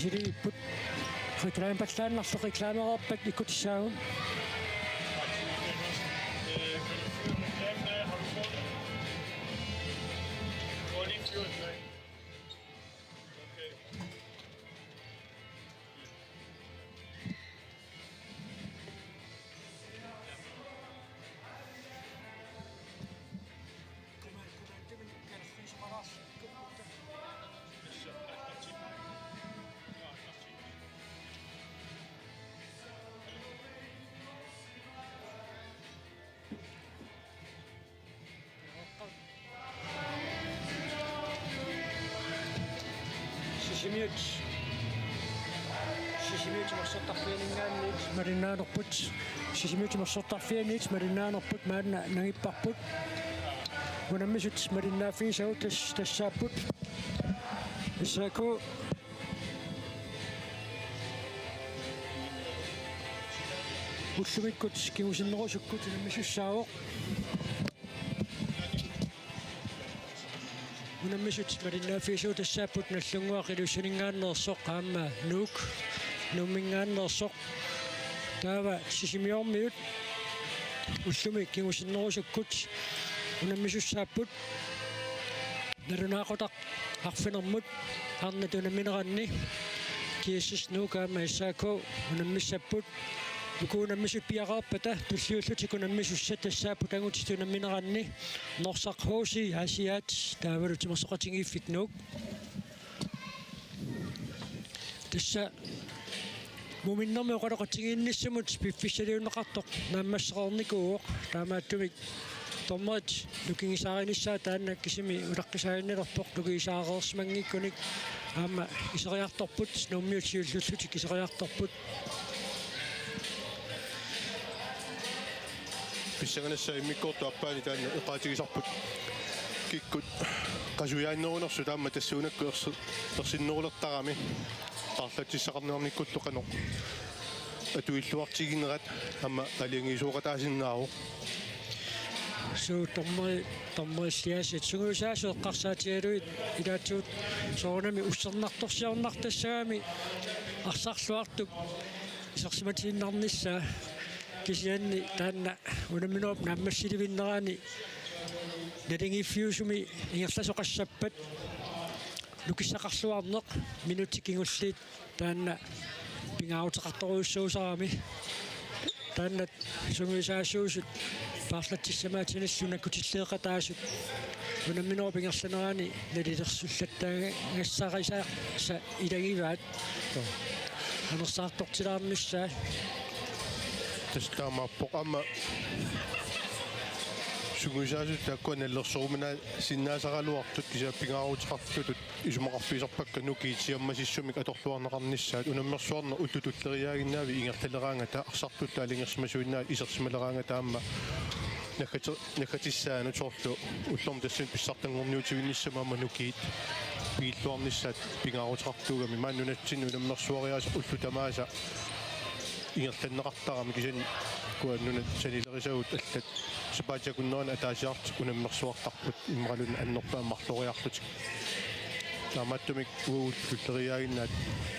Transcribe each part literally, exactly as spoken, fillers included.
Iliipput. Reklamepallaannarlu reklamereerpat ikkutissaagut. Sisimiut. Sisimiut timersortarfianinngaanniit malinnaanerput. Sisimiut timersortarfianiit malinnaanerput maanna nangipparput. Unammisut malinnaaffigisagut tas-, tassaapput S A K. Ullumikkut kingusinnerusukkut unammisussaavoq. Unammisut malinnaaffigisagut tassaapput Nagdlunguaq Ilulissaninngaanneersoq aamma Nuuk Nuumminngaanneersoq. Taava Sisimiormiut ullumi kingusinnerusukkut unammisussaapput. Nalunaaqutaq arfinermut arnat unammineranni G S S Nuuk aamma S A K unammissapput. Uku unammisut piareerpata tulliullutik unammisussat tassaapput angutit unammineranni Norsaq H C Aasiaat taavalu Timersoqatigiiffik Nuuk. Tassa muminnermi oqaloqatigiinnissamut piffissaliunneqartoq naammassereernikuuvoq, taamaattumik dommerit nukingisaarinnissaat taanna kisimi ulaqqisaaginnalerpoq nukingisaareersimanngikkunik. Aamma iseriartorput, Nuummiut siulliullutik iseriartorput. Pissanganassaaq immikkoortup aappaani taanna eqaatigisarput. Kikkut qasujaannerunersut aamma tassuunakkut ersi-, ersinnerulertarami. Paarlatsissaqarniarnikkullu qanoq atuilluartiginerat aamma aalajangiisooqataasinnaavoq. Suu, dommeri-, dommerilliaasiit sungiusaasut eqqarsaatigalugit ilaatigut soorunami ussernartorsiornartassagami arsarluartup isersimatiinnarnissaa, kisianni taanna unamminerup naammassilivinnerani naligiiffiusumi ingerlasoqassappat nukissaqarluarneq minutsit kingulliit taanna pingaaruteqartorujussuusarami. Taanna sungiusaasuusut paarlatsissamaatsinillu nakkutilleeqataasut unamminerup ingerlanerani nalilersullattaagassarisaasa ilagivaat. Anersaartortilaarnissaa. Tassa taamaappoq aamma sungiusaasut taakkua nalilersuuminaasinnaassagaluartut kisianni pingaaruteqartutut isumaqarfigisarpakka nukiit siammasissumik atorluarneqarnissaat. Unammersuarneq ullut tulleriiaaginnaavik ingerlaleraangata arsartullu aalajangersimasunnaat isersimaleraangata aamma naggati-, naggatissaanut soorlu ullormut tassani pissartanngorniutivinnissamut aamma nukiit pigilluarnissaat pingaaruteqartuugami. Maani nunatsinni unammersuariaaseq ullut tamaasa ingerlanneqartarami, kisianni ukua nunat sanilerisagut allat sapaatip akunnerani ataasiarlutik unammersuartarput immaqaluunniit annerpaamik marloriarlutik. Taamaattumik uagut tulleriiaaginnaat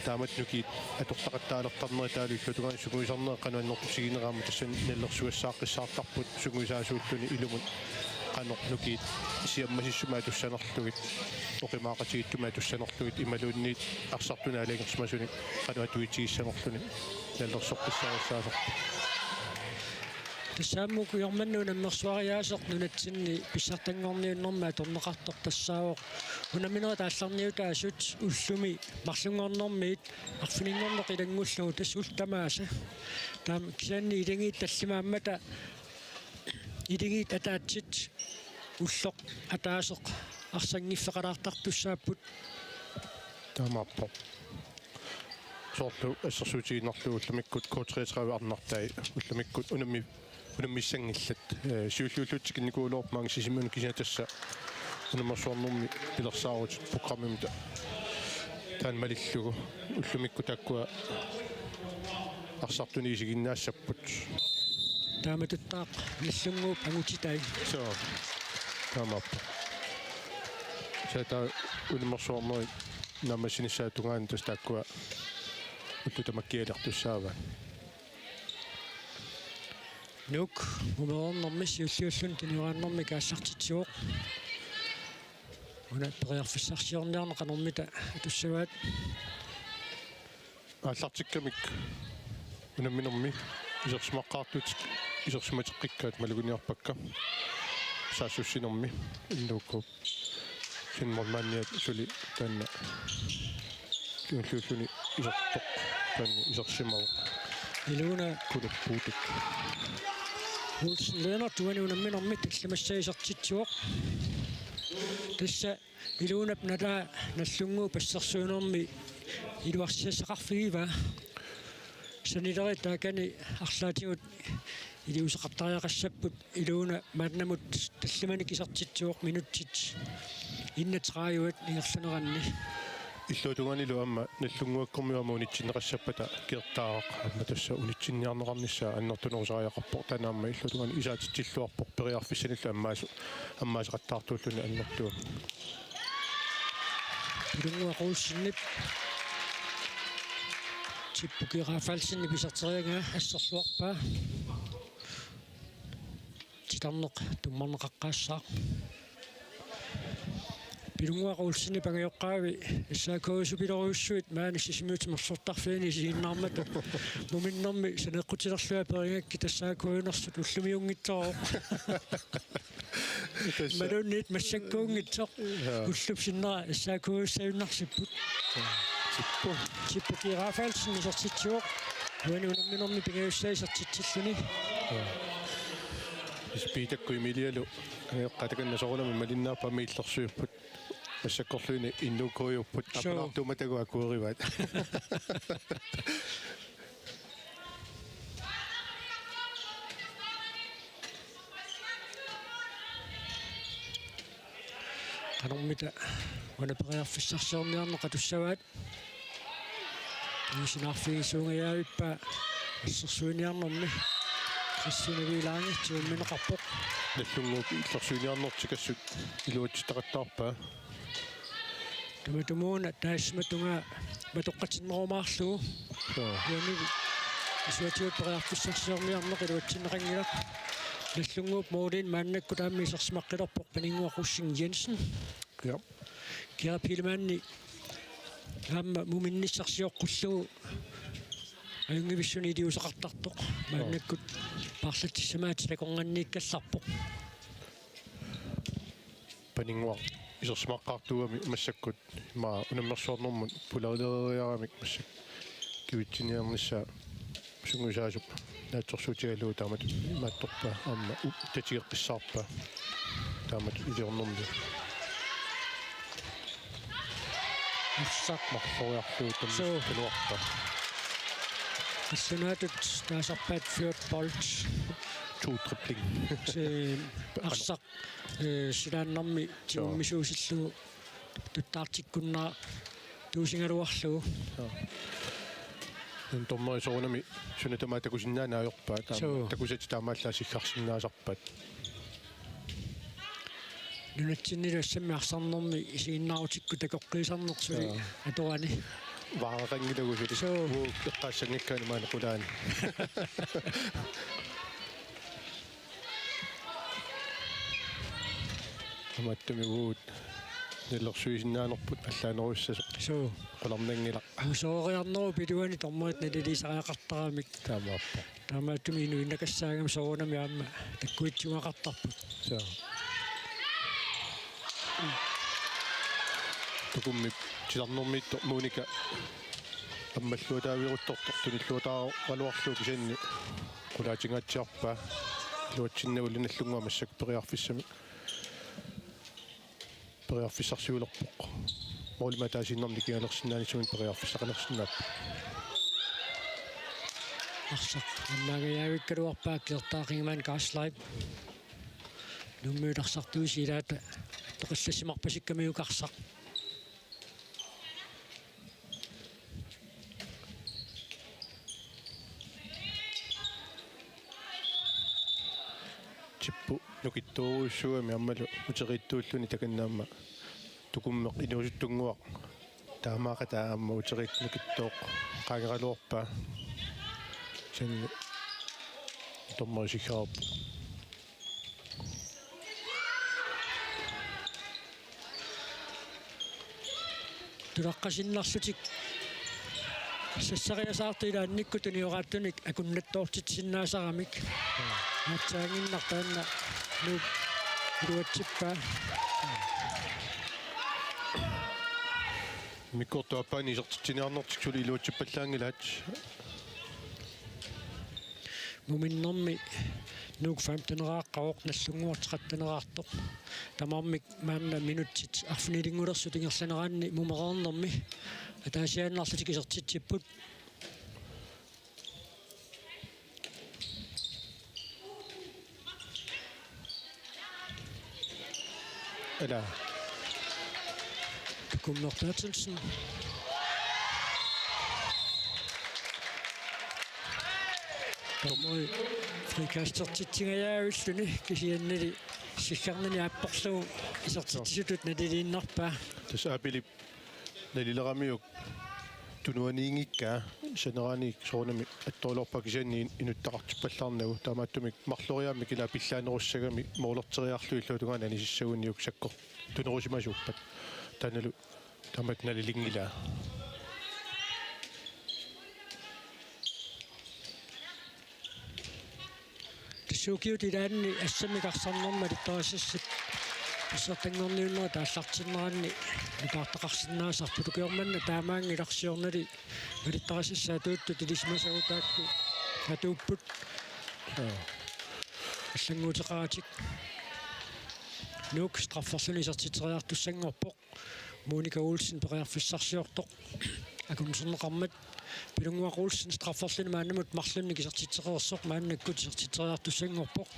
taamatut nukiit atortaqattaalertarnerat taavalu illuatungaani sungiusarneq qanoq annertutigineraammata tassani nalilersugassaaqqissaartarput sungiusaasuulluni ilumut qanoq nukiit siammasissumik atussanerlugit, oqimaaqatigiittumik atussanerlugit imaluunniit arsartunik aalajangersimasunik qanoq atuitsigissanerluni nalilersoqqissaagassaasoq. Tassa aamma ukioq manna unammersuariaaseq nunatsinni pissartanngorniunnermi atorneqartoq tassaavoq unamminerit aallarniutaasut ullumi marlunngornermiit arfininngorneq ilanngullugu tassa ullut tamaasa. Taama kisianni ilagiit tallimaammata ilagiit ataatsit ulloq ataaseq arsanngiffeqalaartartussaapput. Taamaappoq. Soorlu assersuutigiinnarlugu ullumikkut K treogtredive arnartai ullumikkut unammi-, unammissanngillat. Ee, siulliullutik tikinnikuugaluarput maanga Sisimiunut, kisianni tassa unammersuarnermi pilersaarutit programmimut taanna malillugu ullumikkut taakkua arsartunik isiginnaassapput. Taamatuttaaq Nagdlunguup angutitai. Soo. Taamaappoq. Tassa taava unammersuarnerit naammassinissaata tungaanut tassa taakkua ullut tamakkialertussaavaat. Nuuk mumereernermi siulliulluni tunioraannermi aallartitsivoq. Una periarfissarsiorniarneq qanormita atussavaat? Aallartikkamik unamminermi isersimaqqaartuutit isersimateqqikkaat maluginiarpakka saassussinermi. N K K-p Finn Molmaniat suli taanna kingulliulluni isertoq taanna isersimavoq. Iluuna Kunuppuutik. Olsen Lennert uani unamminermi tallimassaa isertitsivoq. Tassa Iluunap nalaa Nagdlunguup assersuinermi iluarsiassaqarfigivaa. Sanilerit taakani arlaatigut iliuuseqartariaqassapput. Iluuna maannamut tallimanik isertitsivoq minutsit enogtredive ingerlaneranni. Illuatungaanilu aamma Nagdlunguakkormiut aamma unitsinneqassappata Gertaq aamma tassa unitsinniarneqarnissaa annertunerusariaqarpoq, taanna aamma illuatungaani isaatitsilluarpoq periarfissanillu ammaasu-, ammaaseqattaartuulluni annertuumik. Pilunnguaq Olsenip Tippu G. Rafaelsenip iserteriaraa asserluarpaa. Titarneq tummarneqaqqaassaaq. Pilunnguaq Olsenip angajoqqaavi S A K-supiloorujussuit maani Sisimiut timersortarfiani isiginnaarmata muminnermi saneqqutilerlunga perigakkit S A K-unersut ullumiunngitsoq. Tassa. Imaluunniit massakkuunngitsoq. Jaa. Ullup sinnera S A K-ussagunarsipput. Tippu. Tippu G. Rafaelsen isertitsivoq. Uani unamminermi pingajussaa isertitsilluni. Jaa. Ispiitakku Emilialu. Angajoqqaat takanna soorunami malinnaapput aamma illersuipput. Massakkorluunniit N K K-upput. Suu. Apalaartuumatagut akuerivaat. Qanormita una periarfissarsiorniarneq atussavaat? Pisinaarfigisungajavippaa assersuiniarnermi. Christian Emil Lange tigummineqarpoq. Nagdlunguup illersuiniarnertik assut iluatsitaqattaarpaa. Tamatumuuna taassuma tungaa matoqqatinnerumaarlugu. Joo. Uani isuatigut periarfissarsiorniarneq iluatsinneqanngilaq. Nagdlunguup målinik maannakkut aamma isersimaqqilerpoq Paninnguaq Rosing Jensen. Joo. Kia Pihlmanni aamma muminnissarsioqqullugu ajunngivissunik iliuuseqartartoq. Joo. Maannakkut paarlatsissamaatitakoqqanniikkallarpoq. Paninnguaq isersimaqqaartuugami massakkut, immaqa unammersuarnermut pulaalereeriaramik massakkut kivitsiniarnissaa sungiusaasup naatsorsuutigalugu taamatut imaattorpaa aamma u-, tatigeqqissaarpaa taamatut iliornermi. Arsaq marloriarlugu. Suu. Tanuarpaa. Assunaatut taasarpaat fjorten bold. To dribling. Se-, arsaq, eh, silaannarmi. Joo. Tigummisuusillugu tuttaartikkunnaartuusigaluarlugu. Joo. Dommeri soorunami suna tamaat takusinnaaneq ajorpaa. Taama-, suu, takusatik taamaallaat siggarsinnaasarpaat. Nunatsinnilu assammi arsarnermi isiginnaarutikkut takoqqiisarneq suli. Joo. Atorani. Vaaraqanngilagut suli. Suu. Uu, eqqaassanngikkaanni maani qulaani. Tamattumik uagut nalilersuisinnaanerput allaanerussasoq. Suu. Qularnanngilaq. Usooriarnerup iluani dommerit naliliisariaqartaramik. Taamaappoq. Taamaattumik inuinnakassaagami soorunami aamma takkuitsugaqartarput. Suu. Tukummip titarnermiittoq Monika ammalluataaviaruttortoq tunilluataaraluarlugu kisianni qulaatingaatsiarpaa. Iluatsinnagu Nagdlunguaq massakkut periarfissamik. Periarfissarsiulerpoq. Målimik ataasiinnarmik nikingalersinnaanissamut periarfissaqalersinnaapput. Arsaq annaangajavikkaluarpaa Gertaq Ingemann Gaasleip. Nuummiut arsartuisa ilaata toqillassimarpasikkamiuk arsaq. Tippu nukittoorujussuugami aammalu uteriittuulluni takanna aamma Tukummeq inuusuttunnguaq taamaaqataa aamma uteriit nukittooq. eqqaageraluarpaa. Sen dommerisigaarput. Tulaqqasinnarlutik sassariasaartut ilaannikkut tunioraattunik akunnattoortitsisinnaasaramik. Aatsaannginnaq taanna Nuuk iluatsippaa. Mikkortuappani isertitsiniarnertik suli iluatsippallaanngilaat. Muminnermi Nuuk femteneraartoq, Nagdlunguaq tretteneraartoq. Tamarmik maanna minutsit arfinilingulersut ingerlaneranni mumereernermi ataasiaannarlutik isertitsipput. Ila. Kummer Berthelsen. Tammui frikastertitsingajaavilluni kisiannili siggarnini aapparlugu isertitsisutut naliliinnarpaa. Tassa Aapilip nalileramiuk tunuaniinngikkaa saneraaniit soorunami attoruloorpaa kisianni inuttaqartippallaarnagu, taamaattumik marloriaammik ila pillaanerussagami moolerteriarlugit illuatungaani anisissaguniuk sakkortunerussimasuuppat. Taannalu taamatut nalilinngilaa. Tassa ukiut ilaanni assammik arsarnermi malittarisassat pissartanngorniunnerat aallartinneranni nutaartaqarsinnaasarput, ukioq manna taamaanngilaq, siornali malittarisassat atuuttut ilisimasagut taakku atuupput. Allannguuteqaratik. Nuuk strafferluni isertitseriartussanngorpoq. Monika Olsen periarfissarsiortoq akunnersorneqarmat. Pilunnguaq Olsen strafferluni maannamut marlunnik isertitseqartoq, maannakkut isertitseriartussanngorpoq.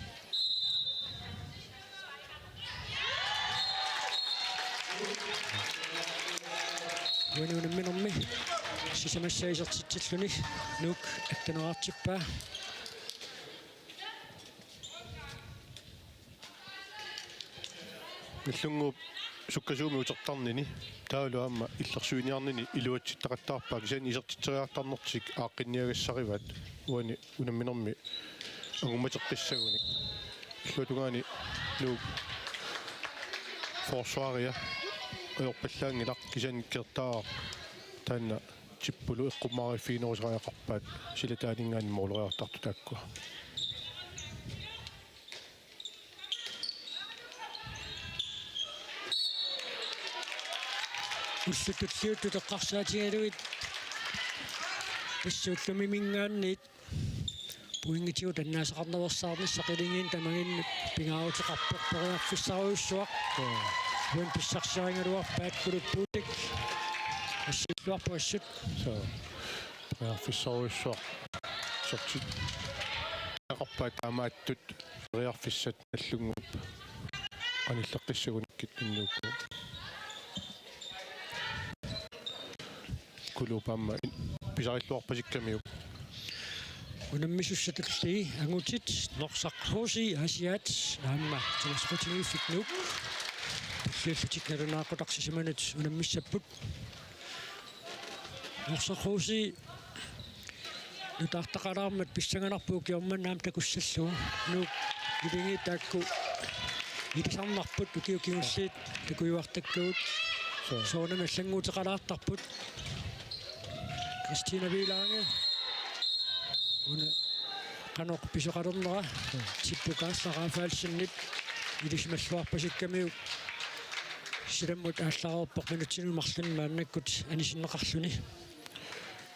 Uani unamminermi sisamassaa isertitsilluni Nuuk atteneraartippaa. Nagdlunguup sukkasuumik utertarnini taavalu aamma illersuiniarnini iluatsittaqattaarpaa, kisianni isertitseriartarnertik aaqqinniagassarivaat uani unamminermi angummateqqissagunik. Illuatungaani Nuuk forsvaria ajorpallaanngilaq, kisianni Keertaaq taanna Tippulu eqqummaariffiginerusariaqarpaat, silataaninngaanniit mooleriartartut taakkua. Ullut tulliuttut eqqarsaatigalugit tassa ullumiminngaanniit pointitigut annaasaqarnaveersaarnissaq ilinnginnut tamaginnut pingaaruteqarpoq periarfissarujussuaq. Uani pissarsiarigaluarpaat Kuluppuutik. Assilluarpoq assut. Soo. Periarfissarujussuaq. Sortit. Eqqarpaat taamaattut periarfissat Nagdlunguup anilleqqissagunikkit innuukku. Kuluup aamma in-, pisarilluarpasikkamiuk. Unammisussat tullii angutit Norsaq H C Aasiaat aamma Thomas Qutiniuffik Nuuk tulliullutik nalunaaqutaq sisamanut unammissapput. Norsaq H C nutaartaqalaarmat pissanganarpoq ukioq manna aamma takussallugu. Nuuk ilinngiit taakku ilisarnarput ukiut kingulliit takujuartakkagut. Soo. Soorunami allannguuteqalaartarput. Christina Wielange. Una qanoq pisoqalernera. Tippu Kaasla Rafaelsenip ilisimalluarpasikkamiuk. Silammut aallareerpoq minutsini marlunni maannakkut anisinneqarluni.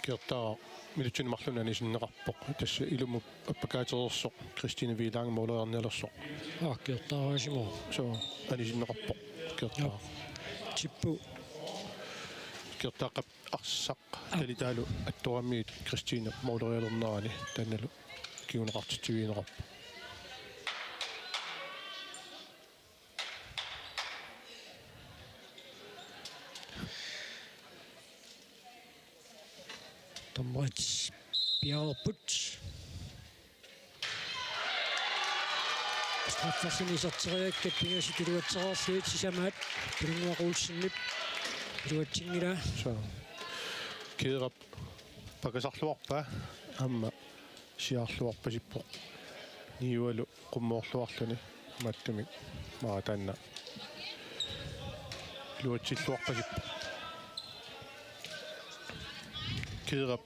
Keertaaq minutsini marlunni anisinneqarpoq. Tassa ilumut appakaatereersoq Christine Wielange mooleriarnialersoq. Aa, Keertaaq aasimo. Soo, anisinneqarpoq Keertaaq. Joo. Tippu. Keertaaqqap arsaq. Aa. Talitaalu attoramiit Christine moolerialernerani taannalu kinguneqartitsivigineqarpoq. Dommerit piareerput. Straffersini iserteriakkat pingasut iluatsereerlugit sisamaat Pilunnguaq Olsenip iluatsinngilaa. Soo. Keerap pakasarluarpaa aamma siaarluarpasippoq. Niualu qummoorluarluni maattumik maataanna. Iluatsilluarpasippoq. Kiirap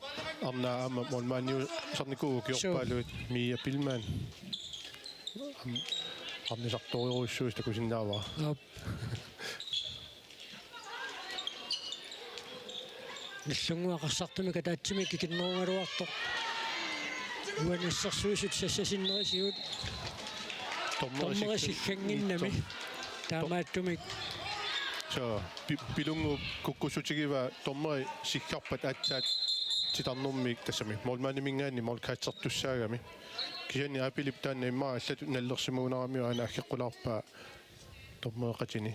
arnaa aamma målmandiusarnikuuvoq ukiorpaaluit Mia Billmann. Am-, arnisartorujussuusoq takusinnaavara. Aap. Nallunnguaq arsartumik ataatsimik ikinnerugaluartoq. Uani assersuisut sassasinnerisigut. Dommeri sikkan-, sikkanginnami. Taamaattumik. So, pi-, Pilunnguup kukkussutigivaa dommeri sikkarpat aatsaat titarnermik tassami målmandiminngaanniit målkaatsertussaagami. Kisianni Aapilip taanna immaqa allatut nalilersimagunaramiuk aana aggeqqulaarpaa dommereqatini.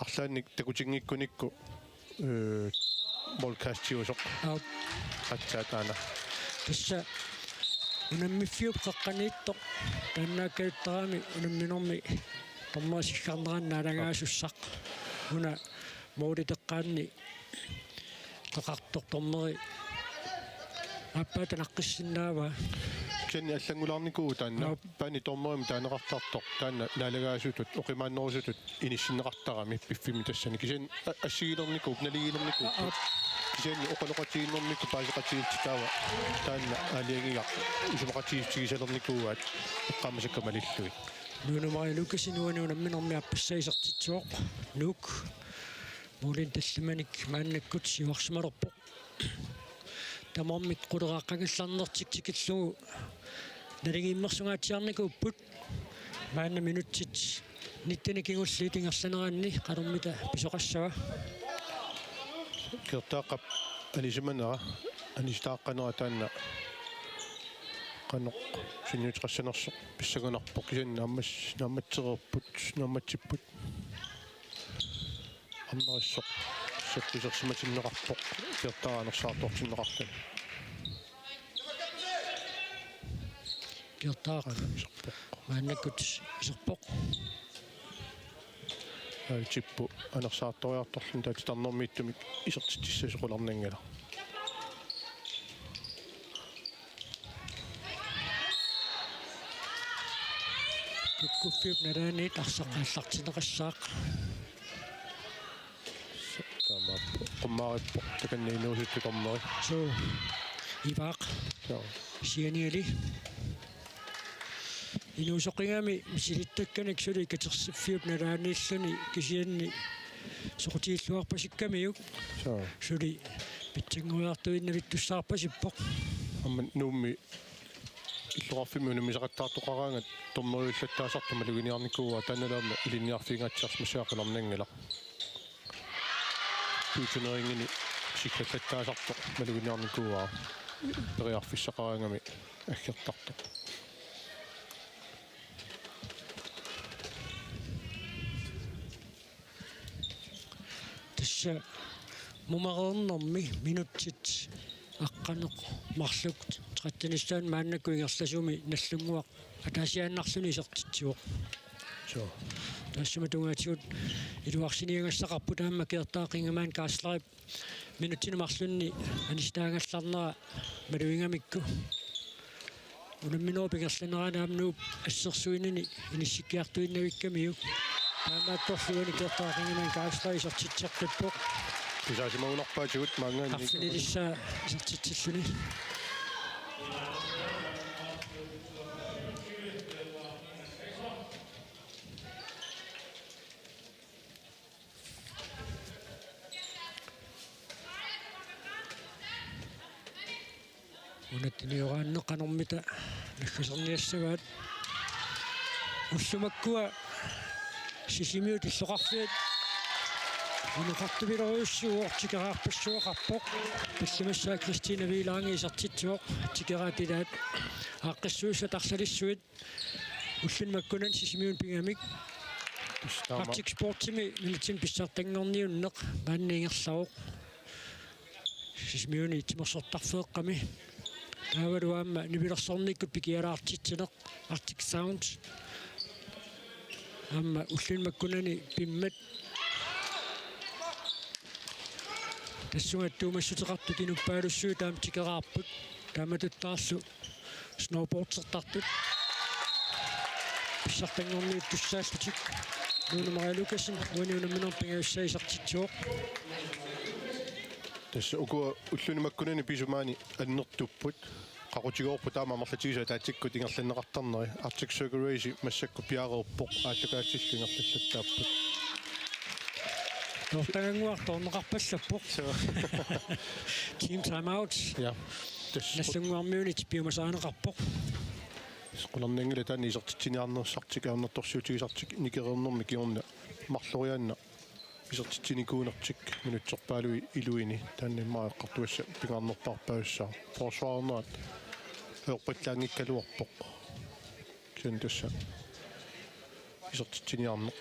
Arlaannik takutinngikkunikku, øh, målkastiusoq. Aap. Aatsaat aana. Tassa unammiffiup qeqqaniittoq taannaakkaluttarami unamminermi dommerit sikkarneranni naalagaasussaq. Una målip teqqaanni peqartoq dommeri aappaata naqqissinnaavaa. Kisianni allanngulaarnikuuvoq taanna. Aap. Paani dommerimik taaneqartartoq taanna naalagaasutut oqimaannerusutut inissinneqartarami piffimmi tassani. Kisianni a-, assigilernikuupput, naligiilernikuupput. Aap. Kisianni oqaloqatigiinnermikkut paaseqatigiissutaavoq taanna aalajangigaq isumaqatigiissutigisalernikuuaat eqqaamasakka malillugit. Nuunu Maria Lukassen uani unamminermi aappassaa isertitsivoq. Nuuk. Målinik tallimanik maannakkut siuarsimalerpoq. Tamarmik quleqaqqangallarnertik tikillugu naligiimmersungaatsiarnikuupput. Maanna minutsit nittenik kingulliit ingerlaneranni qanormita pisoqassava. Kiortaaqqap anisimanera, anisitaaqqanera taanna qanoq sunniuteqassanersoq pissanganarpoq, kisianni naammas-, naammatsereerput, naammatsipput. Arnaq issoq sappisersimatinneqarpoq Kiortaaq anersaartortinneqarluni. Kiortaaq maannakkut iserpoq. Aa, Tippu anersaartoriartorluni taava titarnermiittumik isertitsissasoq qularnanngilaq. Kukkuffiup nalaaniit arsaq aallartinneqassaaq. Taamaappoq. Qummaarippoq takanna inuusuttoq dommeri. Suu. Ivaaq. Joo. Sianiali. Inuusoqigami misilittakkanik suli katersiffiup nalaaniilluni kisianni soqutigilluarpasikkamiuk. Joo. Suli pitsanngoriartuinnavittussaarpasippoq. Aamma Nuummi illoqarfimmi unammisaqattaartoqaraangat dommeriullattaasartoq maluginiarnikuuaa, taannalu aamma ilinniarfigingatsiarsimassaaq qularnanngilaq. Pyutuneringini sillallattaasartoq maluginiarnikuuaa, periarfissaqaraangami aggertartoq. Tassa mumereernermi minutsit aqqaneq-marluk tretteniussaanut maannakkut ingerlasumi Nallunnguaq ataasiaannarluni isertitsivoq. Suu. Taassuma tungaatigut iluarsiniagassaqarput aamma Kiortaaq Ingemann Geislerip minutsini marlunni anisitaagallarnera malugigamikku. Unamminerup ingerlanerani aamma Nuup assersuinini inissikkiartuinnavikkamiuk. Taamaattorli uani Kiortaaq Ingemann Geisler isertitseqqippoq. Tusaasimagunarpaatigut maanngaanniit. Arfinilissaa isertitsilluni. Una tunioraanni qanormita naggaserniassavaat. Ullut makkua Sisimiut illoqarfiit unoqartupiloorujussuuvoq, tikeraarpassuaqarpoq. Tallimassaat Christine Wielangi isertitsivoq, tikeraat ilaat. Aaqqissuussat arsalissuit ulluni makkunani Sisimiuni pigamik. Tassa taama. Arctic Sportsimi minutsini pissartanngorniunneq maanna ingerlavoq. Sisimiuni timersortarfeeqqami. Taavalu aamma nipilersornikkut pikialaartitsineq Arctic Sound. Aamma ulluni makkunani pimmat. Tassunga attuumassuteqartut inuppaalussuit taama tikeraarput. Taamatuttaarlu snowboardertartut pissartanngorniuttussaallutik. Nuunu Maria Lukassen uani unamminermi pingajussaa isertitsivoq. Tassa ukua ulluni makkunani pisut maani annertupput. Qaqutigoorput taama amerlatigisut ataatsikkut ingerlanneqartarneri. Arctic Circle Race massakkut piareerpoq, aallakaatitsillu ingerlallattaapput. Toortagannguaq toorneqarpallappoq. So. Team timeout. Ja. Tassa. Nagdlunguarmiunit piumasarineqarpoq. Qularnanngilaq taanna isertitsiniarnersartik, ajornartorsiutigisartik nikereernermi kingorna marloriaannaq isertitsinikuunertik minutserpaaluit iluini, taanna immaqa eqqartugassaq pingaarnerpaarpassuussaaq. Forsvarernerat ajorpallaanngikkaluarpoq. Kisianni tassa isertitsiniarneq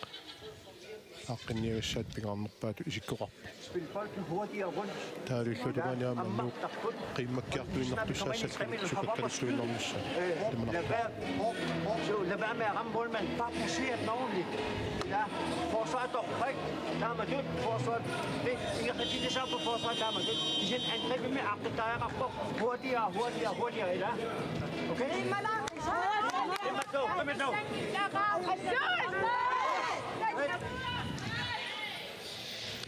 aaqqinniagassaat pingaarnerpaatut isikkoqarpoq. Spil bolden hurtigere rundt. Taava illuatungaani aamma Nuuk qiimmakkiartuinnartussaassallutik sukkattalersuinnarnissaat. Tamanna. Så lad være med at ramme målmanden. Bare placer den ordentligt. Ja. Forsvar, dog. Høj. Taamatut. Forsvar. Vent. Ingerlatillissavarput forsvar. Taamatut. Kisianni angreb immaqa aaqqittarpoq. Hurtigere, hurtigere, hurtigere. Ja. Okay? Taamatut. Taamatut.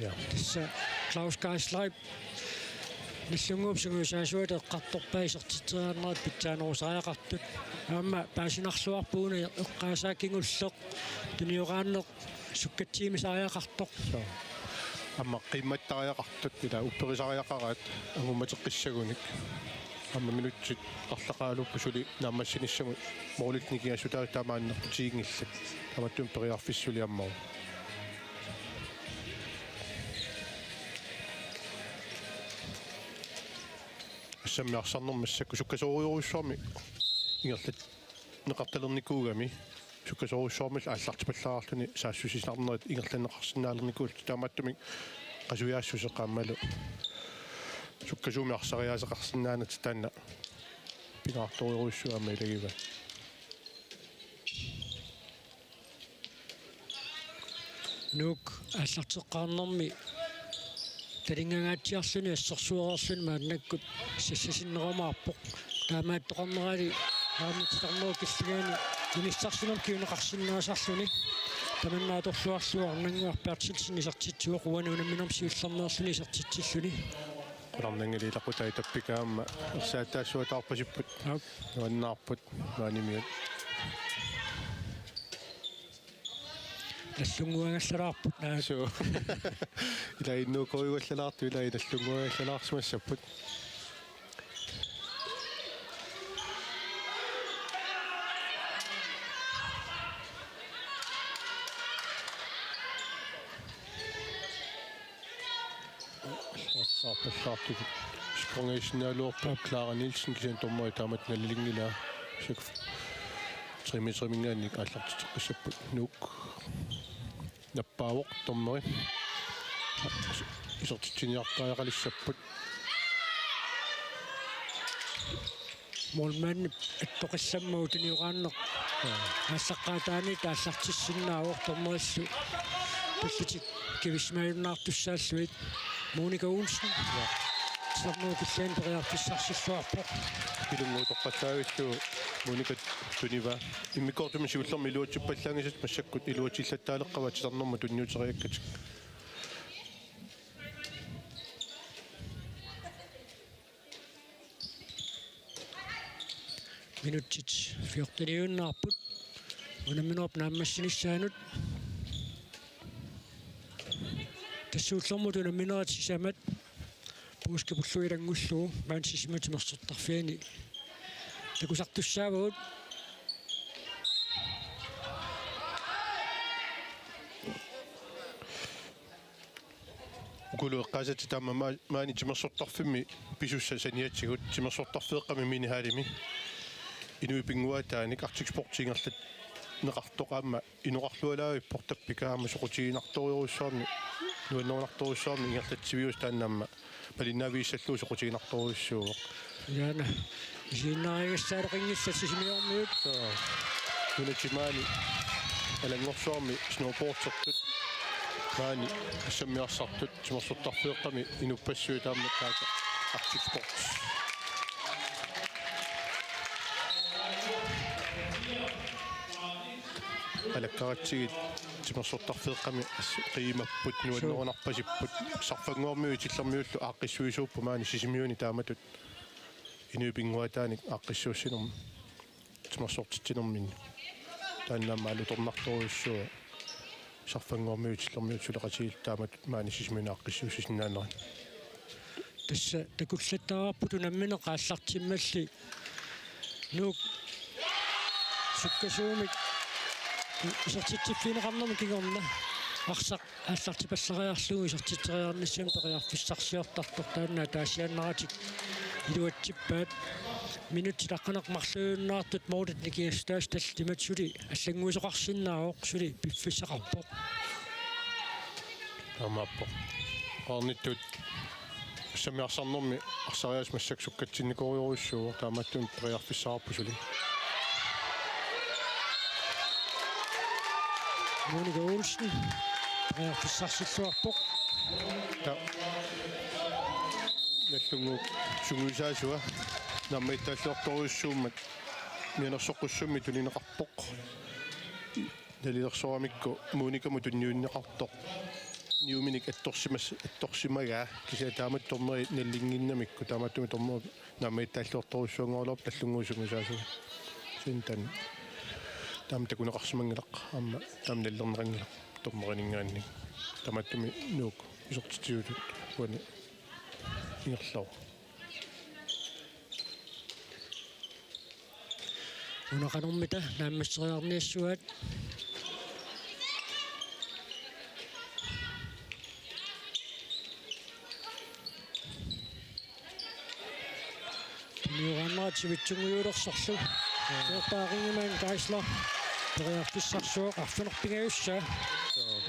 Ja. Tassa Claus Geisleip Nagdlunguup sungiusaasuata eqqartorpaa isertitseriarnerat pitsaanerusariaqartut. Aamma paasinarluarpoq una eqqaasaa kingulleq tunioraanneq sukkatsiimisariaqartoq. Soo. Aamma qiimmattariaqartut ila upperisariaqaraat angummateqqissagunik. Aamma minutsit arlaqaraluppoq suli naammassinissamut målinik nikingassutaasut taamaannerput tiginngillat. Tamattumik periarfissaq suli ammaru. Assammi arsarnermi massakkut sukkasoorujorujussuarmik ingerlanneqartalernikuugami, sukkasoorujussuarmillu aallartipallaarluni saassussisarnerit ingerlanneqarsinnaalernikuullutik, taamaattumik qasujaassuseq aammalu sukkasuumik arsariaaseqarsinnaanertik taanna pingaartorujussuuvoq aamma ilagivaat. Nuuk aallarteqqaarnermi talinngangaatsiarluni assersuereerluni maannakkut sassasinnerumaarpoq. Taamaattoqarnerali aamma titarnerup killiliini inissarsinermut kinguneqarsinnaasarluni. Tamanna atorluarlugu Arnannguaq Berthelsen isertitsivoq, uani unamminermi siullermeerluni isertitsilluni. Qularnanngilaq, ilaqutai tappika aamma ersaataassuataarpasipput. Aap. Nuannaarput maanimiut. Nagdlunguagallalaarput, naa. Suu. Ilai Nuukorujuallalaartut, ilai Nagdlunguagallalaarsimassapput. Arpallaartut sprungiissinnaaluarput Clara Nielsen, kisianni dommeri taamatut nalilinngilaa. Tassa tre meteriminngaanniit aallartitseqqissapput. Nuuk nappaavoq dommeri. Isertitsiniartariaqalissapput. Målmandip attoqissammagu tunioraanneq aallaqqaataaniit aallartissinnaavoq, dommerillu pillutik kivissimajunnaartussaallugit. Monika Olsen. Ja. Titarnerup killiliini periarfissarsilluarpoq. Ilunnguutoqqattaarlugu Monika tunivaa. Immikkoortumi siullermi iluatsippallaanngisat massakkut iluatsillattaaleqqavaat titarnermut tunniuteriakkatik. Minutsit fjorteniunnaarput unamminerup naammassinissaanut. Tassa ullormut unamminerit sisamat puuskipullu ilanngullugu maani Sisimiut timersortarfiani takusartussaavagut. Ukulu eqqaasatit aamma maa-, maani timersortarfimmi pisussat saniatigut, timersortarfeeqqami minihallimi. Inuit pinnguaataanik Arctic Sports ingerlanneqartoq aamma inoqarlualaavippoq, tappika aamma soqutiginartorujussuarmik, nuannerunartorujussuarmik ingerlatsiviusut, taanna aamma malinnaavigissallugu soqutiginartorujussuuvoq. Ilaana isiginnaarigassaaleqinngillat Sisimiormiut. Soo. Nunatsinni maani Alanngorsuarmi snowboardertut Maani assammiarsartut timersortarfeeqqami inuppassuit taama taakku Arctic Sports. Alakkaratsigit timersortarfeeqqami as-, qiimapput, nuannerunarpasipput, Sarfannguarmiut Itillermiullu aaqqissuisuupput maani Sisimiuni taamatut inuit pinnguaataanik aaqqissuussinermi timersortitsinerminni. Taanna aamma alutornartorujussuuvoq Sarfannguarmiut Itillermiut suleqatigiillu taamatut maani Sisimiuni aaqqissuussisinnaanerat. Tassa takullattaarput unammineq aallartimmalli Nuuk sukkasuumik isertitsiffigineqarnermut kingorna arsaq aallartipallariarlugu isertitseriarnissamut periarfissarsiortartoq taanna ataasiaannaratik iluatsippaat. Minutsit aqqaneq-marluunnaartut målit nikingassutaasut tallimat suli allannguisoqarsinnaavoq, suli piffissaqarpoq. Taamaappoq. Qaarnittut assammiarsarnermi arsariaaseq massakkut sukkatsinnikorujussuuvoq, taamaattumik periarfissaqarpoq suli. Monika Olsen periarfissarsilluarpoq. Ta-, Nagdlunguup sungiusaasua naammagittaalluartorujussuummat mianersoqqussummik tunineqarpoq. Nalilersoramikku Monikamut tunniunneqartoq. Niuminik attorsimas-, attorsimagaa kisianni taamatut dommeri nallinnginnamikku, taamaattumik dommeri naammagittaalluartorujussuanngorluarpoq Nagdlunguup sungiusaasunga. Kisianni taanna taama takuneqarsimanngilaq, aamma taama nallerneqanngilaq dommerininngaanniit. Taamaattumik Nuuk isertitsisutut uani ingerlavoq. Una qanormita naammasseriarniassuaat. Tunniunneqarnera sivitsunnguulersorlu. Peerpaaq Ingemann Geisler periarfissarsuaq arfineq-pingajussaa.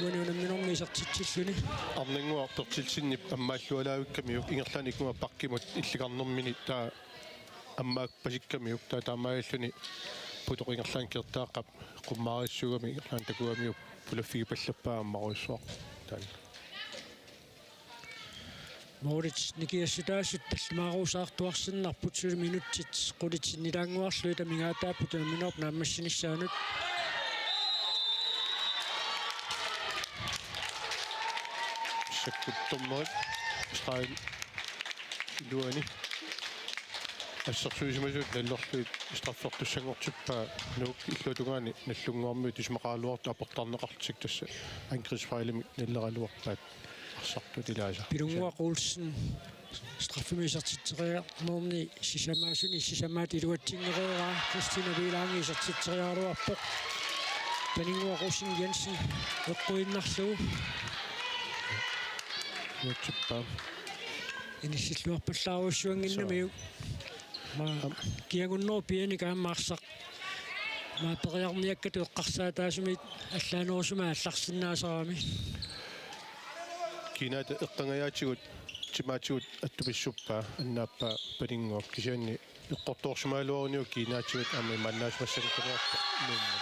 Uani unamminermi isertitsilluni. Arnannguaq Berthelsenip ammaallualaavikkamiuk ingerlaannaq ikkunga bakkimut illikarnermini taava ammaakpasikkamiuk, taava taamaalilluni Putoq ingerlaannaq Kertaaqqap qummaarissugami ingerlaannaq takugamiuk pulaffigipallappaa ammarujussuaq taanna. Målit nikingassutaasut tallimaaruusaartuarsinnarput, suli minutsit qulit sinnilaannguarlugit amigaataapput unamminerput naammassinissaanut. Sakkuttornerit streg iluani. Assersuisimasut nallerlugit straffertussanngortippaa Nuuk, illuatungaani Nagdlunguarmiut isumaqaraluartut aportarneqarlutik tassa angrebsfejlimik nalleraluarpaat arsartut ilaasa. Pilunnguaq Olsen straffemik isertitseriarnerni sisamaasuni sisamaat iluatsinngereeraa, Kristina Viilaangi isertitseriaraluarpoq. Paninnguaq Rosing Jensen eqquinnarlugu. Iluatsippaa. Inissilluarpallaarujussuannginnamiuk. Aamma kiagunnerup pianik aamma arsaq. Aamma periarniakkatut eqqarsaataasumit allaanerusumik aallarsinnaasarami. Kiinaata eqqangajaatigut timaatigut attupissuppaa annaappaa Paninnguaq, kisianni eqqortoorsimagaluaruniuk kiinaatigut aamma imaannaasimassanngikkaluarpoq Nuummi.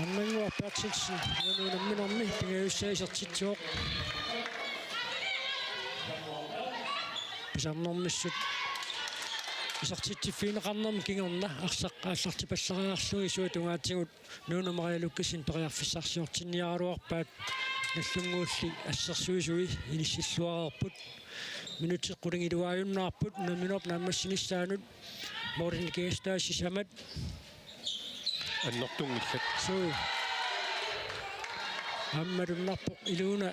Arnannguaq Berthelsen uani unamminermi pingajussaa isertitsivoq. Pisarnermissut isertitsiffigineqarnermut kingorna arsaq aallartipallariarlugu isuata tungaatigut Nuunu Maria Lukassen periarfissarsiortinniaraluarpaat, Nagdlunguulli assersuisui inissilluareerput. Minutsit qulingiluaajunnaarput unamminerput naammassinissaanut. Målit nikingassutaasut sisamat. Annertunngillat. Suu. Aamma malunnarpoq iluuna.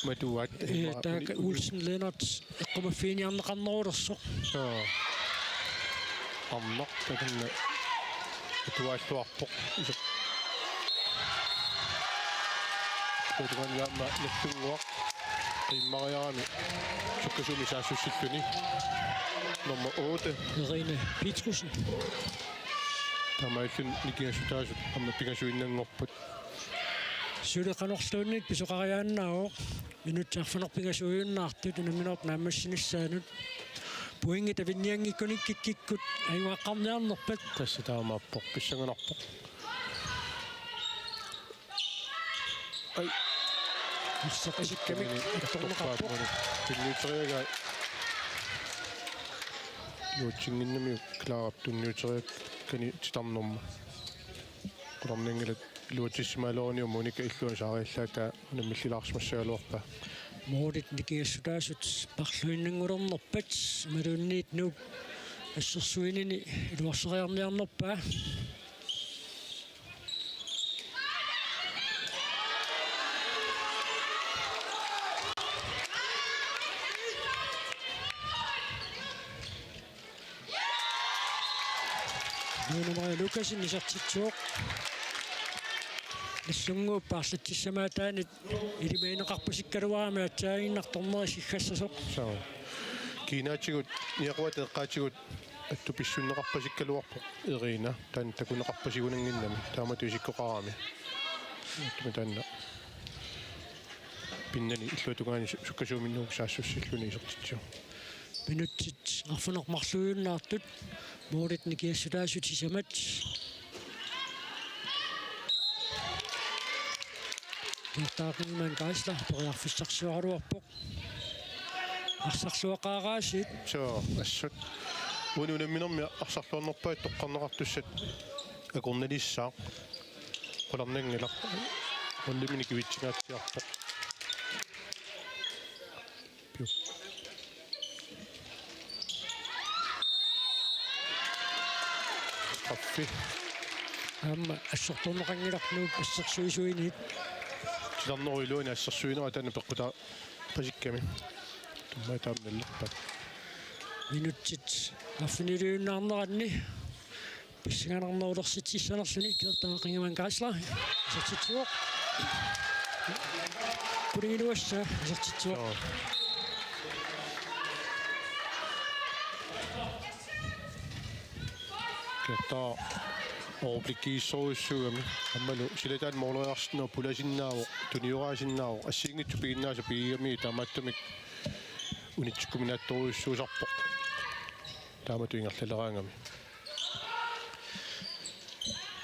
Matuaat. Ee, taakku Olsen Lennert eqqumaffiginiarneqarnerulersoq. Suu. Arnaq takanna atuaalluarpoq. Iso. Tutukan aamma Nagdlunguaq qiimmariarami sukkasuumik saassussilluni. Nummer otte. Irene Petrusson. Taamaalilluni nikingassutaasut aamma pingasuinnanngorput. Suli qanorluunniit pisoqariaannaavoq. Minutsit arfineq-pingasuujunnaartut unamminerput naammassinissaanut. Pointit avinnianngikkunik kikkikkut ajugaqqaarniarnerpat. Tassa taamaappoq, pissanganarpoq. Ai. Arsaq asikkamik attorneqarpoq. Tunniuteriagaa. Iluatsinnginnamiuk Klaarap tunniuteriakkani titarnerma. Qularnanngilaq iluatsissimagaluaruniuk Monika illuanut saariallaataa unammillilaarsimassagaluarpaa. Målit nikingassutaasut marluinnanngulernerpat imaluunniit Nuup assersuinini iluarseriarniarnerpaa. Nuuna Maria Lukassen isertitsivoq. Nallunnguup paarlatsissamaataanit ilimagineqarpasikkaluarami aatsaannguaq dommeri siggassasoq. Soo. Kiinaatigut, niaquata eqqaatigut attupissunneqarpasikkaluarpoq Irina. Taanna takuneqarpasigunannginnami. Taamatut isikkoqarami. Tuma taanna. Pinnani illuatungaani su-, sukkasuuminut saassussilluni isertitsivoq. Minutsit arfineq-marluiunnaartut. Målit nikingassutaasut sisamat. Kiartaaq Ingemann Geisler periarfissarsioraluarpoq. Arsarluaqaaraasiit. Soo, assut. Uani unamminermi arsarluarnerpaat toqqarneqartussat akornannissaaq. Qularnanngilaq. Unammineq kivitsinngaatsiarpoq. Piu. Straffi. Aamma assortorneqanngilaq Nuup assersuisuinit. Titarnerup iluani assersuinera taanna peqqutaa- Pasikkami. Tumma taamnallerpat. Minutsit arfiniliunnaarneranni pissanganarnerulersitsissanerluni Kiartaaq Ingemann Geisler isertitsivoq. Qulingiluassaa isertitsivoq. Joo. Kiartaaq overblikkigissorujussuugami aammalu silataani måleriarsinnaavoq, pulasinnaavoq, tunioraasinnaavoq, assigiinngitsut piginnaasa pigigami taamaattumik unitsikkuminaattorujussuusarpoq. Taamatut ingerlaleraangami.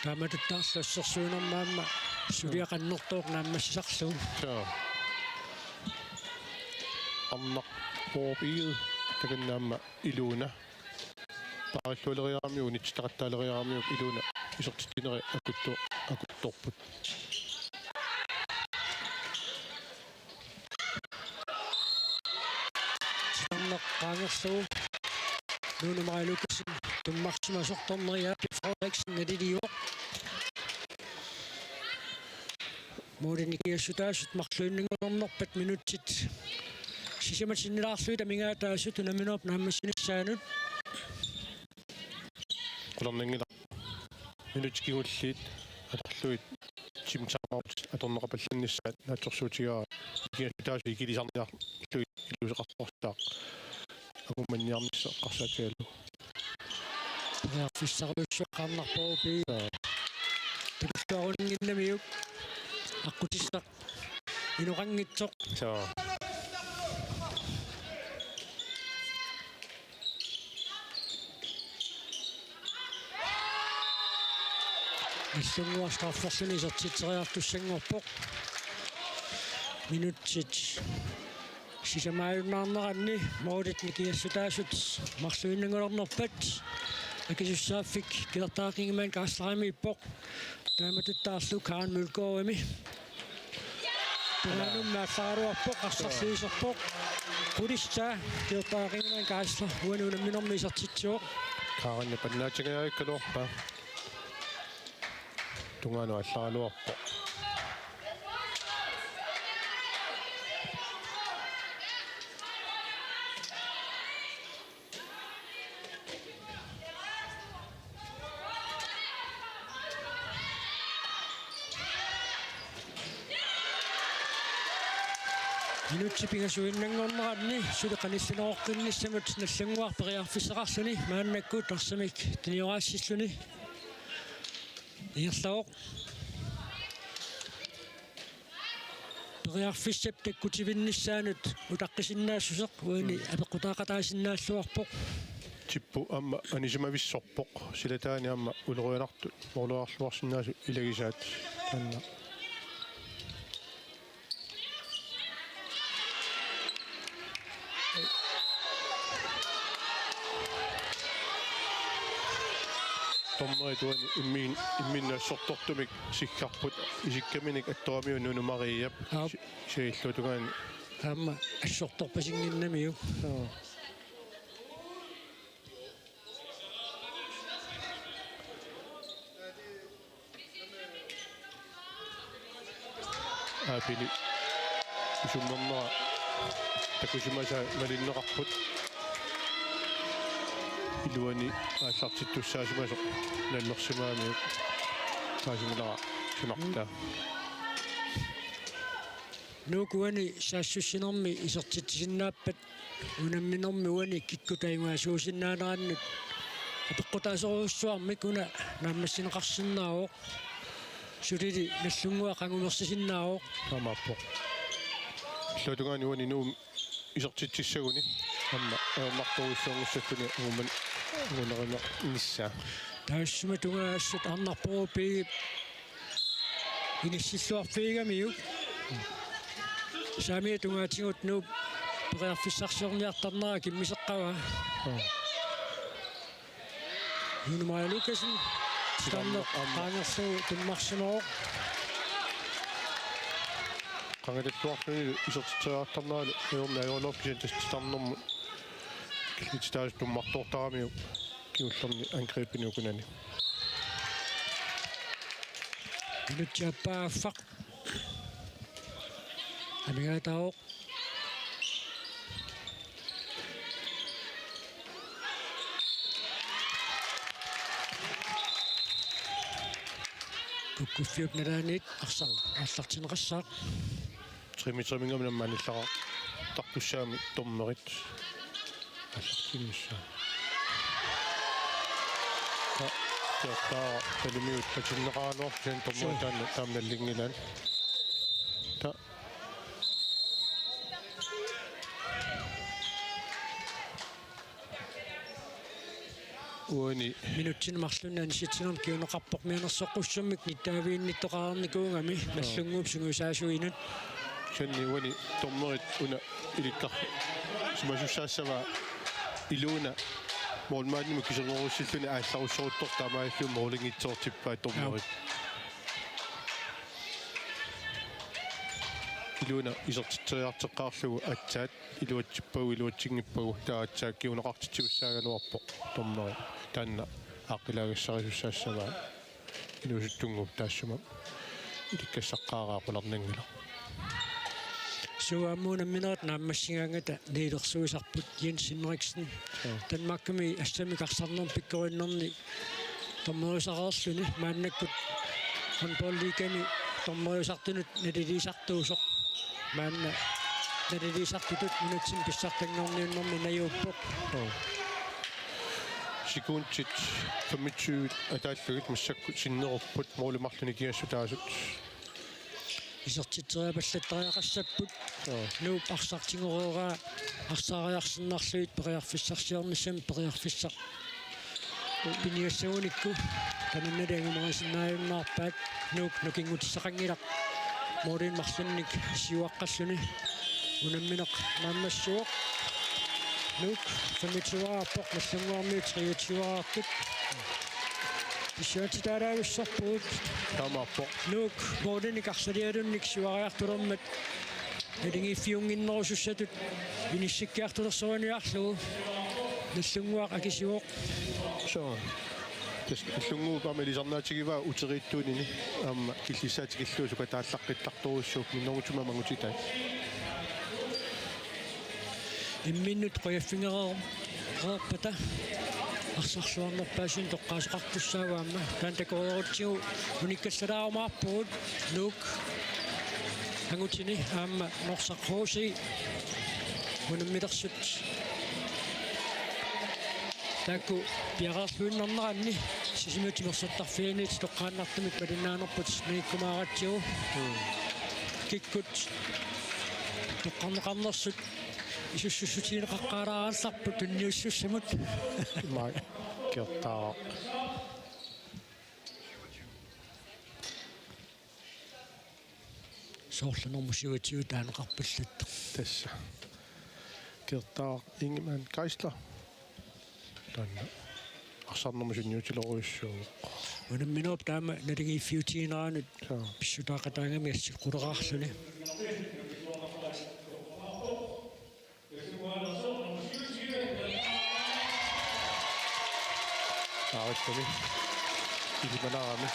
Taamatuttaarlu assersuinermi aamma suliaq annertooq naammassisarlugu. Joo. Arnaq Poop Egede takanna aamma Iluna. Paarillualeriaramiuk, unitsitaqattaaleriaramiuk Iluna isertitsineri akuttu-, akuttorput. Titarneq qaangerlugu Nuuna Maria Lukassen tummarsimasoq, dommeri Jakob Frederiksen naliliivoq. Målit nikingassutaasut marluinnanngulernerpat minutsit sisamat sinnilaarlugit amigaataasut unamminerup naammassinissaanut. Qularnanngilaq. Minutsit kingulliit atorlugit timeout atorneqapallannissaat naatsorsuutigaara, nikingassutaasut ikilisarniarlugit iluseqartorsaaq. Angummanniarnissaq eqqarsaatigalugu. Periarfissarujussuaq Arnaq Poop Egede. Takulluarunannginnamiuk aqqutissaq inoqanngitsoq. Joo. Nallunnguaq strafferluni isertitseriartussanngorpoq. Minutsit sisamaajunnaarneranni målit nikingassutaasut marluinnanngulernerpat akisussaaffik Kiartaaq Ingemann Geislerimiippoq. Taamatuttaarlu Karen Mølgaardimi. Tunaanummi aallaraluarpoq, arsarluiserpoq. Qulissaa Kiartaaq Ingemann Geisler uani unamminermi isertitsivoq. Karen pannaatingajaakkaluarpaa. Tungaanut aallaraluarpoq. Minutsit pingasuinnanngorneranni suli qanillineroqqinnissamut Nallunnguaq periarfissaqarluni maannakkut arsamik tunioraassilluni ingerlavoq. Periarfissap takkutivinnissaanut utaqqisinnaassuseq uani apeqqutaaqataasinnaalluarpoq. Tippu aamma anisimavissorpoq, silataani aamma ulorianartut måleriarluarsinnaasut ilagisaat. Taanna. Dommerit uani immiin-, imminnut assortortumik siggarput, isikkaminik attoramiuk Nunu Mariap. Aap. Si-, siulliup tungaani. Aamma assortorpasinnginnamiuk. Joo. Aapili isummernera takusimasaa malinneqarput. Iluani aallartittussaasimasoq nallersimagamikku. Taasingilara sunartaa. Nuuk uani saassussinermi isertitsisinnaappat unamminermi uani kikkut taiguasuusinnaanerannut apeqqutaasorujussuarmik una naammassineqarsinnaavoq. Sulili Nagdlunguaq angumersisinnaavoq. Taamaappoq. Illuatungaani uani Nuummi isertitsissaguni aamma ajornartorujussuanngussakkuni anguman-, angunerineqarnissaa. Taassuma tungaasut arnarpoq piip inissilluarfigigamiuk. Saamiata tungaatigut Nuup periarfissarsiorniartarnera kimmiseqqavaa. Nunu Maja Lukassen. Titarneq qaangerlugu tummarsimavoq. Qangatilluarluni isertitseriartarneralu ajornaq ajornaq kisianni tassa titarnermut killititaasut tummartoortaramiuk kingullerni angribini ukunani. Minutsit aappaaffaq. Amigaataavoq. Kukkuffiup nalaaniit arsaq aallartinneqassaaq. Trimi-, triminngaanniit aamma anillaqartartussaammat dommerit aallartinnissaat. Ta-, taava talimiut patinneqaraluarpoq kisianni dommeri taanna taama nallinngilaat. Ta- Uani. Minutsinik marlunnik aniatitsinermik kinguneqarpoq mianersoqqussummik nittaaviginnittoqarnikuugami. Joo. Nagdlunguup sungiusaasuinut. Kisianni uani dommerit una ilikkar-, simasussaassavaa iluuna målmandimut kiserngorissilluni aallarussoruttortoq taamaalilluni målinngitsoortippaat dommerit. Joo. Iluuna isertitseriarteqqaarlugu aatsaat iluatsippagu iluatsinngippagu taava aatsaat kinguneqartitsisussaagaluarpoq dommeri. Taanna aaqqilaagassarisussaassagaa inuusuttunnguup taassuma ilikkassartaqaraa qularnanngilaq. Suu aamma unamminerit naammassigaangata niilersuisarput Jens Henriksen. Joo. Danmarkimi assammik arsarnermik pikkorinnerni dommeriusareerluni maannakkut håndboldliigami dommeriusartunut naliliisartuusoq. Maanna naliliisartutut minutsinik pissartanngorniunnermi najuuppoq. Joo. Sekundit femogtyve ataallugit massakkut sinnerupput målip marlunnik nikingassutaasut. Isertitseriapallattariaqassapput. Joo. Nuup arsaq tigoreeraa arsaariarsinnarlugit periarfissarsiornissamut periarfissaq piniassagunikku tamannalu angumerisinnaajunnaarpaat. Nuuk nukinngutissaqanngilaq målinik marlunnik siuaqqalluni. Unammineq naammassivoq. Nuuk femogtyve-arpoq, Nagdlunguarmiut treogtyve-artut. Pissuatitaalaavissorpugut. Taamaappoq. Nuuk målinik arsalialunnik siuariartulermat naligiiffiunnginnerusussatut inissikkiartulersoriniarlugu. Nagdlunguaq akisivoq. Suu. Tassa Nagdlunguup aamma ilisarnaatigivaa uteriittuunini aamma killissaa tikillugu sukataallaqqittartorujussuuvoq minnerunngitsumik angutitai. Imminnut qujaffigereerpata arsarluarnerpaasuni toqqaasoqartussaavoq aamma. Taanna takoreerutsigu unikkallalaarumaarpugut. Nuuk angutini aamma Norsaq H C unammilersut taakku piareerluinnarneranni Sisimiut timersortarfianit toqqaannartumik malinnaanerput nangikkumaaratsigu. Mm. Kikkut toqqarneqarnersut isussussutigineqaqqaalaarallarput tunniussussamut. Immaqa. Kiortaaraq. Soorlu nummer syvogtyve taaneqarpallattoq. Tassa. Kiortaaraq Ingemann Geisler. Taanna. arsarnermut sunniutilorujussuuvoq. Unamminerup taama naligiiffiutigineranut Soo. Pissutaaqataagami asseqquleraarluni. Aavissami. Isimanaarami.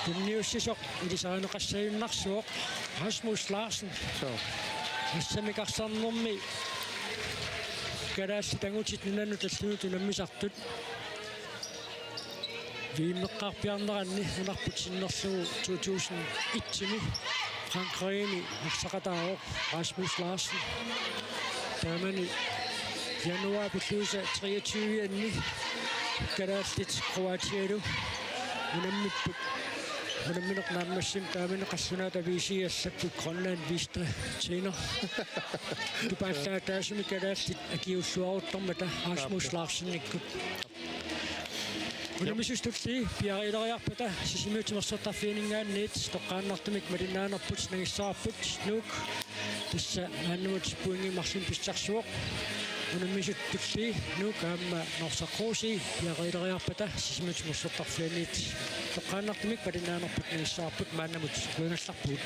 Tunniussisoq ilisarineqassagunarpoq Rasmus Larsen. Soo. Assamik arsarnermi kalaallit angutit nunanut allanut unammisartut. V M-eqqaarpiarneranni nunarput sinnerlugu to tusind et-imi Frankrigimi arsaqataavoq Rasmus Larsen. Taamani januaarip ulluisa treogtyve-anni kalaallit Kroatialu unammipput. Unammineq naammassimi taamani qallunaat aviisii allapput Grønland Vista Tjener. Tupaallaataasumik kalaallit akiuulluaruttormata Rasmus Larsenikkut. Unammisut tulliit piareeriarpata Sisimiut timersortarfianinngaanniit toqqaannartumik malinnaanerput nangissavarput Nuuk. Tassa maannamut pointi marlunnik pissarsivoq. Unammisut tulliit Nuuk aamma Norsaq K C piareeriarpata Sisimiut timersortarfianiit toqqaannartumik malinnaanerput nangissavarput maannamut pointillarpugut.